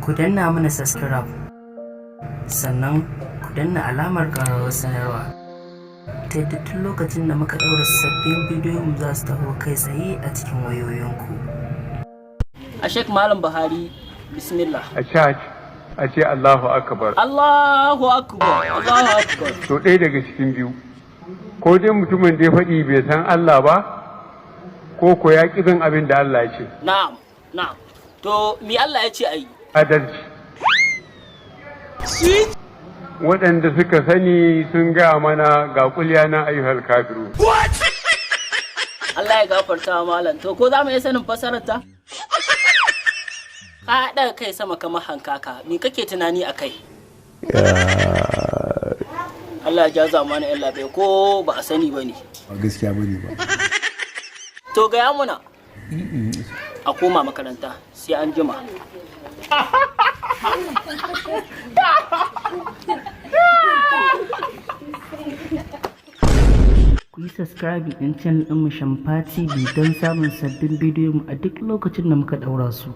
Ku danna mana subscribe, sannan ku danna alamar ƙararrawar sanarwa ta yadda duk lokacin da muka ɗaura sabbin bidiyon za su taho kai tsaye a cikin wayoyinku. A Sheikh Malam Buhari, bismillah. A church a ce Allahu akbar. Allahu akbar, Allahu akbar. To, ɗaya daga cikin biyu, ko dai mutumin da ya faɗi bai san Allah ba, ko ko ya ƙi bin abin da Allah ya ce. Na'am. To, mi Allah ya ce ayi? Adalci. Waɗanda suka sani sun gaya mana ga قل يا أيها الكافرون. Allah ya gafarta wa malam. To, ko za mu iya sanin fasarar ta? Ka ɗaga kai sama kamar hankaka, me kake tunani a kai? Allah ya ja zamanin yan labai, ko ba a sani ba ne? Ba gaskiya bane ba. To, gaya muna. A koma makaranta, sai an jima. Ku yi subscribe ɗin channel ɗinmu Shamfa TV don samun sabbin bidiyon a duk lokacin da muka ɗaura su.